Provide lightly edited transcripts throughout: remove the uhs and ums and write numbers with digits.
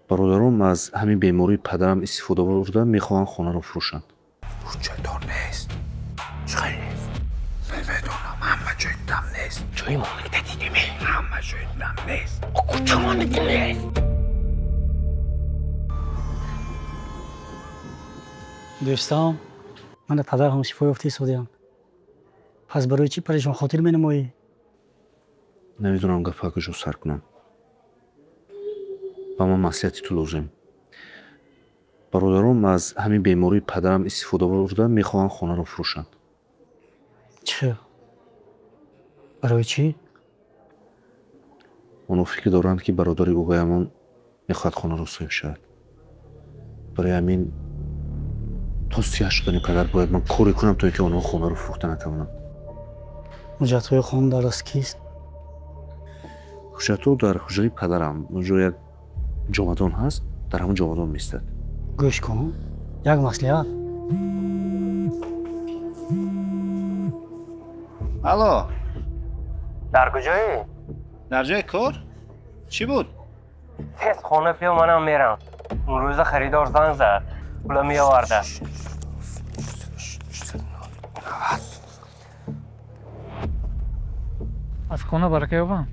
Бародаром аз ҳамин бемории падарам истифода бурда мехоҳанд хонаро фурӯшанд. Ҳуҷҷатҳо нест. Чӣ хел нест? Намедонам, ҳама ҷой дидам, нест. Ҷои монакида дидиме? Ҳама ҷой дидам, нест. Куҷо мондаги нест? Дӯстам, ман падар ҳам шифо ёфта истодиам. Пас барои чӣ парешон хотир менамоӣ? Намедонам гапа куҷо сар кунам. Ба ман маслиҳати ту лозим. Бародаром аз ҳамин бемории падарам истифода бурда мехоҳанд хонаро фурӯшанд. Чӣ хел? Барои чӣ? Онҳо фикр доранд, ки бародари бобоямон мехоҳад хонаро соҳиб шавад. Барои ҳамин то сиҳат шудани падар бояд ман коре кунам, то ин ки онҳо хонаро фурӯхта натавонанд. Ҳуҷҷатҳои хона дар даст кист? Ҳуҷҷатҳо дар ҳуҷраи падарам. Онҷо як ҷомадон ҳаст, дар ҳамон ҷомадон меистад. Гӯш кун, як маслиҳат. Алло. Дар куҷоӣ? Дар ҷои кор. Чӣ буд? Тез хона биё, манам мерам. Он рӯза харидор занг зад, пула меоварда. Аз хона барака ёбам?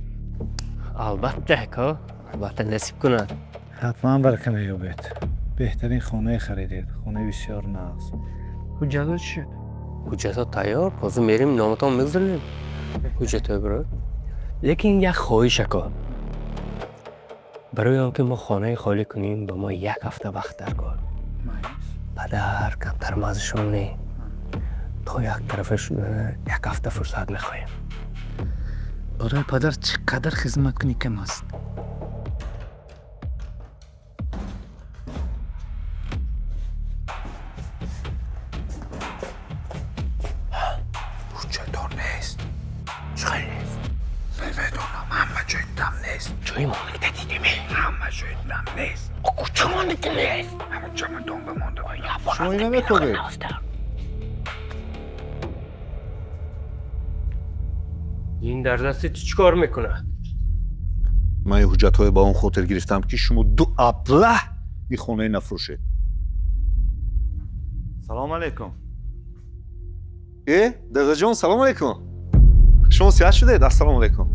Албатта, ако, албатта, насиб кунад. Ҳатман барака меёбед. Беҳтарин хонае харидед, хонаи бисёр нағз. Ҳуҷҷатҳо чӣ шуд? Ҳуҷҷатҳо тайёр, ҳозир мерим, номатон мегузаронем ҳуҷҷатҳои биро. Лекин як хоҳиш, ако. Барои он ки мо хонаи холӣ кунем, ба мо як ҳафта вақт даркор. Падар камтар маззашон не, то як тарафа шудана як ҳафта фурсат мехоҳем. Барои падар чӣ қадар хизмат кунӣ, кам аст. Ҳуҷҷатҳо нест. Чӣ хел нест? Намедонам, ҳама ҷой дидам, нест. Ҷои монакида дидиме? Ҳама ҷой дидам, нест. Куҷо мондаги нест? Ҳама ҷомадон ба монда. Шумо ина мекобед? Ин дар дасти ту чӣ кор мекунад? Ман ин ҳуҷҷатҳое ба он хотир гирифтам, ки шумо ду аблаҳ ин хонаи нафурӯшед. Салом алейкум. Э, дағаҷон, салом алейкум. Шумо сиҳат шудед? Ассалому алейкум.